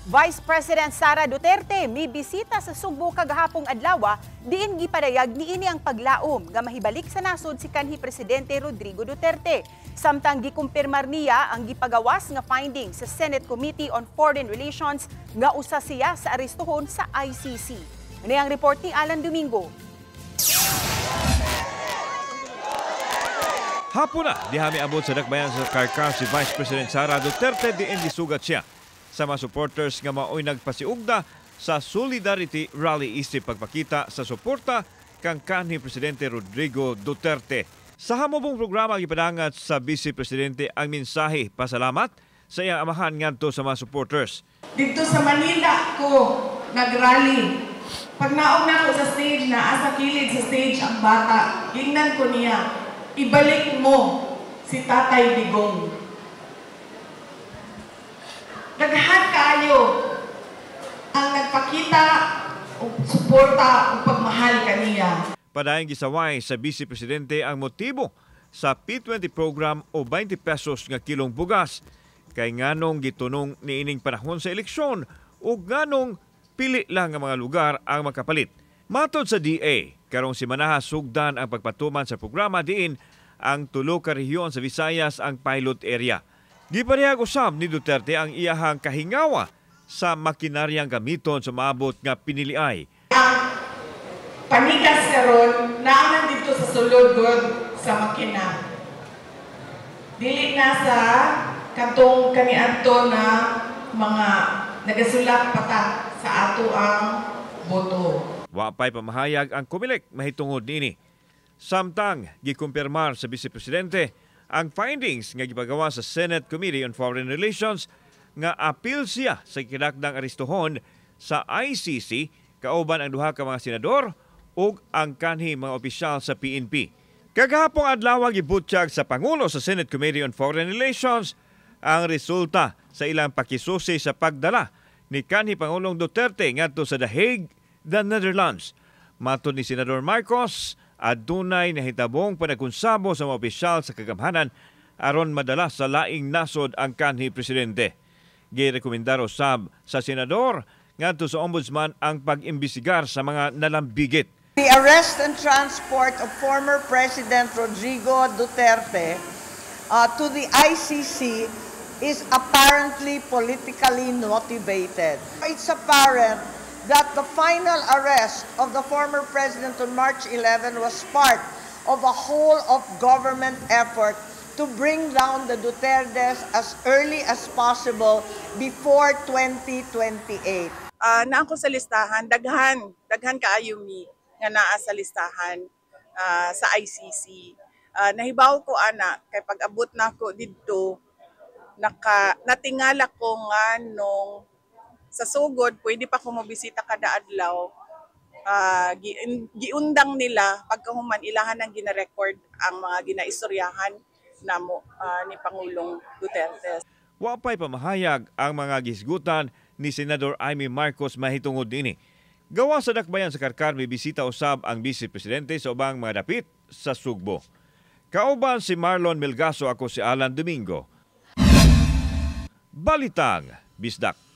Vice President Sara Duterte mibisita sa Sugbo kagahapong adlaw, diin gipadayag niini ang paglaom nga mahibalik sa nasod si kanhi Presidente Rodrigo Duterte. Samtang gikumpirmar niya ang gipagawas nga finding sa Senate Committee on Foreign Relations nga usa siya sa arestuhon sa ICC. Ini ang report ni Alan Domingo. Hapon na, diha miabot sa dakbayan sa Carcar si Vice President Sara Duterte, diin gisugat siya sa mga supporters nga maoy nagpasiugda sa Solidarity Rally isip pagpakita sa suporta kang kanhi Presidente Rodrigo Duterte. Sa hamubong programa gipadangat sa Vice Presidente ang mensahe pasalamat sa iyang amahan ngadto sa mga supporters. Dito sa Manila ko nagrally. Pag naog na ko sa stage, naa sa kilid sa stage ang bata. Gingnan ko niya, "Ibalik mo si Tatay Digong." Daghan kaayo ang nagpakita og suporta ug pagmahal kaniya. Padayon gisaway sa Vice Presidente ang motibo sa P20 program o 20 pesos nga kilong bugas kay nganong gitunong niining panahon sa eleksyon ug nganong pili lang nga mga lugar ang makapalit. Matod sa DA, karong semanaha sugdan ang pagpatuman sa programa diin ang tulo ka rehiyon sa Visayas ang pilot area. Giparehag usab ni Duterte ang iyahang kahingawa sa makinaryang gamiton sa maabot nga piniliay. Ang panikas karon naa dito sa sulod gud sa makina. Dili na sa katong kaniadto na mga nagasulak pata sa ato ang boto. Wa pa'y pamahayag ang COMELEC mahitungod niini. Samtang gikumpirmar sa Vice Presidente ang findings nga gipagawa sa Senate Committee on Foreign Relations nga apil siya sa kinakdang arestuhon sa ICC kauban ang duha ka mga senador ug ang kanhi mga opisyal sa PNP. Kagahapong adlaw gibutyag sa Pangulo sa Senate Committee on Foreign Relations ang resulta sa ilang pakisusi sa pagdala ni kanhi Pangulong Duterte ngadto sa The Hague, the Netherlands. Matod ni Senador Marcos, adunay nahitabong panagkonsabo sa mga opisyal sa kagamhanan aron madala sa laing nasod ang kanhi presidente. Girekomendar usab sa senador ngadto sa ombudsman ang pag-imbestigar sa mga nalambigit. The arrest and transport of former President Rodrigo Duterte to the ICC is apparently politically motivated. It's apparent that the final arrest of the former president on March 11 was part of a whole of government effort to bring down the Dutertes as early as possible before 2028. Naa ko sa listahan, daghan kaayo mi nga naa sa listahan sa ICC. Nahibaw ko ana kay pag-abot nako didto, natingala ko nga nung sa sugod pwede pa ko mobisita kada adlaw. Giundang nila pagkahuman ilahan ang gina-record ang mga ginaistoryahan namo ni Pangulong Duterte. Wa pa'y pamahayag ang mga gisgutan ni Senador Imee Marcos mahitungod niini. Gawa sa dakbayan sa Carcar, may bisita usab ang Vice Presidente sa ubang mga dapit sa Sugbo. Kauban si Marlon Melgaso, ako si Alan Domingo. Balitang Bisdak.